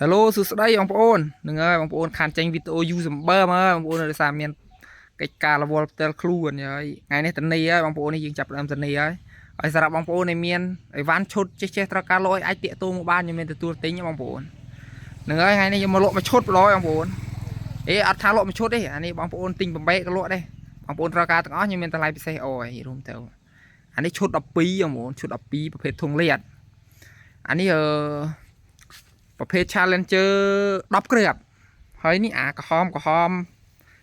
Hello សួស្តីបងប្អូនហ្នឹងហើយបងប្អូនខានចេញវីដេអូយូរសម្បើមហើយបងប្អូនដោយសារមានកិច្ចការរវល់ផ្ទាល់ខ្លួនហើយថ្ងៃនេះតនីហើយបងប្អូននេះយើងចាប់ផ្ដើមតនីហើយហើយសម្រាប់បងប្អូនដែលមានអីវ៉ាន់ឈុតចេះចេះត្រូវការលក់ឲ្យអាចតាក់ទងមកបានខ្ញុំមានទទួលទិញបងប្អូនហ្នឹងហើយថ្ងៃនេះខ្ញុំមកលក់មួយឈុតបណ្ដោយបងប្អូនអេអត់ថាលក់មួយឈុតទេអានេះបងប្អូនទិញបំបែកក៏លក់ដែរបងប្អូនត្រូវការទាំងអស់ខ្ញុំមានតម្លៃពិសេសអូយរួមទៅអានេះឈុត12បងប្អូនឈុត12ប្រភេទធុងលៀតអានេះអឺ ប្រភេទ Challenger 10គ្រាប់ហើយនេះអាក្រហមក្រហម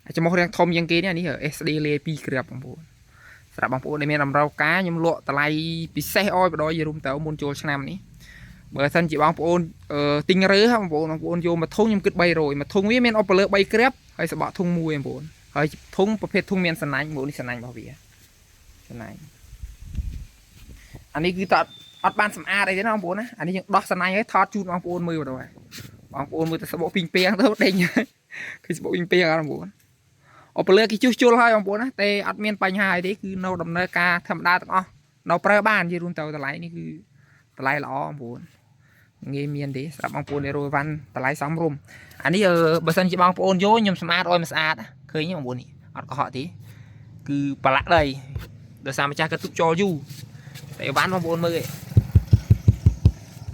អាចចំមុះរាងធំជាងគេនេះអានេះ SD លាយ2គ្រាប់បងប្អូនសម្រាប់បងប្អូនដែលមានតម្រូវការខ្ញុំលក់តម្លៃពិសេសអោយបដយរួមទៅមុនចូលឆ្នាំនេះបើសិនជាបងប្អូនទិញរើសបងប្អូនបងប្អូនយកមកធុងខ្ញុំគិត300មួយធុងវាមានអបលើ3គ្រាប់ហើយសបកធុងមួយបងប្អូនហើយធុងប្រភេទធុងមានសណាញ់បងប្អូននេះសណាញ់របស់វាសណាញ់អានេះគឺតអត់បានសម្អាតអីទេណាបងប្អូនណាអានេះយើងដោះសណាញ់ហើយថតជូនបងប្អូនមើលបណ្ដោយបងប្អូនមើលតែសបកពីងពាងទៅដេញគឺសបកពីងពាងអត់បងប្អូនអបលើគេជួសជុលហើយបងប្អូនណាតែអត់មានបញ្ហាអីទេគឺនៅដំណើរការធម្មតាទាំងអស់នៅប្រើបាននិយាយរួមទៅតម្លៃនេះគឺតម្លៃល្អបងប្អូនងាយមានទេសម្រាប់បងប្អូនដែលរយវ៉ាន់តម្លៃសមរម្យអានេះបើសិនជាបងប្អូនយកខ្ញុំសម្អាតឲ្យមិនស្អាតឃើញទេបងប្អូននេះអត់កុហកទេគឺប្រឡាក់ដីដោយសារម្ចាស់ក៏ទុកចោលយូរតែអីវ៉ាន់បងប្អូនមើលឯង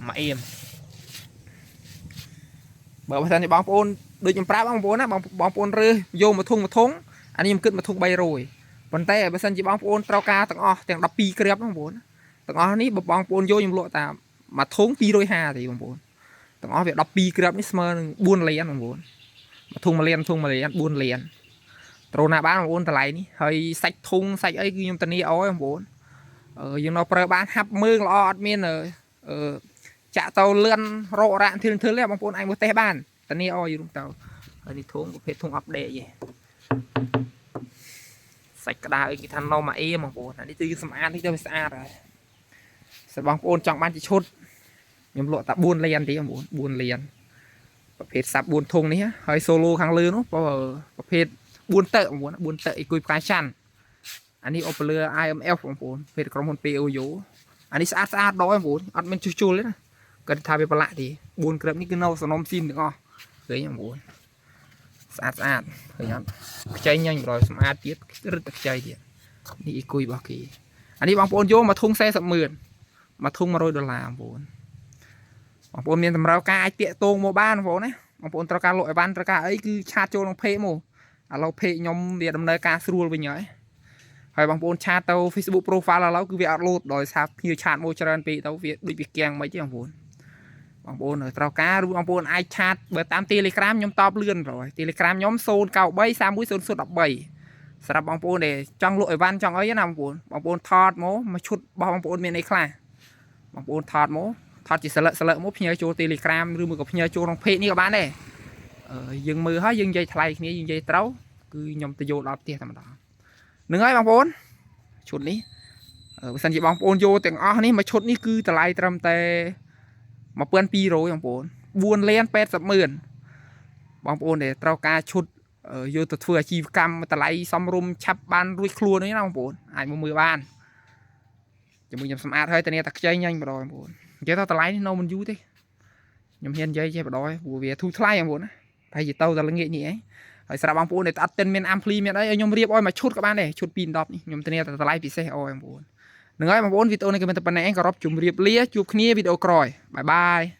មកអៀមបើបើសិនជាបងប្អូនដូចខ្ញុំប្រាប់បងប្អូនណាបងបងប្អូនរើសយកមកធុងមកធុងអានេះខ្ញុំគិតមកធុង300ប៉ុន្តែបើសិនជាបងប្អូនត្រូវការទាំងអស់ទាំង12គ្រាប់បងប្អូនទាំងអស់នេះបើបងប្អូនយកខ្ញុំលក់តាមមួយធុង250ទេបងប្អូនទាំងអស់វា12គ្រាប់នេះស្មើនឹង4លានបងប្អូនមួយធុង1លានធុង1លាន4លានត្រូវណាបានបងប្អូនតម្លៃនេះហើយសាច់ធុងសាច់អីគឺខ្ញុំធានាឲ្យបងប្អូនអឺយើងនៅប្រើបានហាប់មើងល្អអត់មានអឺ ចាក់ទៅលឿនរករ៉ាក់ធឿនធឿនទេបងប្អូនអាចមើលតេស្តបានតានេះអយរួមទៅហើយនេះធុងប្រភេទធុងអាប់ដេតទេសាច់ក្តៅអីគេថាណូមកអេបងប្អូនអានេះគឺសម្អាតនេះទៅវាស្អាតហើយសម្រាប់បងប្អូនចង់បានជាឈុតខ្ញុំលក់តែ4លានទេបងប្អូន4លានប្រភេទសាប់4ធុងនេះហើយ solo ខាងលើនោះប្រភេទ4តើបងប្អូន4តើអ៊ីគុយផ្កាយច័ន្ទអានេះអូប៉ូលឺ IMF បងប្អូនប្រភេទក្រុមហ៊ុន POYO អានេះស្អាតស្អាតដល់បងប្អូនអត់មានជួសជុលទេណា គាត់ថាវាប្រឡាក់ទេ4គ្រាប់នេះគឺនៅសនំស៊ីមទាំងអស់ឃើញបងប្អូនស្អាតស្អាតឃើញអត់ខ្ចីញញប្រយសម្អាតទៀតរឹតតែខ្ចីទៀតនេះអ៊ីគុយរបស់គេអានេះបងប្អូនយកមកធុង40ម៉ឺនមកធុង100ដុល្លារបងប្អូនបងប្អូនមានតម្រូវការអាចតាកតងមកបានបងប្អូនណាបងប្អូនត្រូវការលក់អីវ៉ាន់ត្រូវការអីគឺ chat ចូលក្នុង page មកឥឡូវ page ខ្ញុំវាដំណើរការស្រួលវិញហើយហើយបងប្អូន chat ទៅ Facebook profile ឥឡូវគឺវាអត់លោតដោយសារភ្ញៀវ chat មកច្រើនពេកទៅវាដូចវាគាំងមិនទេបងប្អូន បងប្អូនត្រូវការឬបងប្អូនអាច chat បើតាម Telegram ខ្ញុំតបលឿនប្រហែល Telegram ខ្ញុំ093 310013សម្រាប់បងប្អូនដែលចង់លក់អីវ៉ាន់ចង់អីណាបងប្អូនបងប្អូនថតមកមួយឈុតរបស់បងប្អូនមានអីខ្លះបងប្អូនថតមកថតជាស្លឹកស្លឹកមកផ្ញើចូល Telegram ឬមួយក៏ផ្ញើចូលក្នុង page នេះក៏បានដែរអឺយើងមើលហើយយើងនិយាយថ្លៃគ្នាយើងនិយាយត្រូវគឺខ្ញុំទៅយកដល់ផ្ទះតែម្ដងនឹងហើយបងប្អូនឈុតនេះបើសិនជាបងប្អូនយកទាំងអស់នេះមួយឈុតនេះគឺតម្លៃត្រឹមតែ 1200បងប្អូន4លាន80ម៉ឺនបងប្អូនដែលត្រូវការឈុតយកទៅធ្វើអាជីវកម្មតម្លៃសមរម្យឆាប់បានរួចខ្លួននេះណាបងប្អូនអាចមកមើលបានជាមួយខ្ញុំសម្អាតហើយតានេះតែខ្ចីញញបណ្ដោយបងប្អូននិយាយទៅតម្លៃនេះនៅមិនយូរទេខ្ញុំហ៊ាននិយាយចេះបណ្ដោយព្រោះវាធូរថ្លៃបងប្អូនណាប្រហែលជាទៅតែល្ងាចនេះឯងហើយសម្រាប់បងប្អូនដែលអត់ទិនមានអាំភ្លីមានអីឲ្យខ្ញុំរៀបឲ្យមួយឈុតក៏បានដែរឈុត2 10នេះខ្ញុំធានាតែតម្លៃពិសេសឲ្យបងប្អូននឹងហើយបងប្អូនវីដេអូនេះក៏មានតែប៉ុណ្ណេះឯងគោរពជម្រាបលាជួបគ្នាវីដេអូក្រោយ bye bye.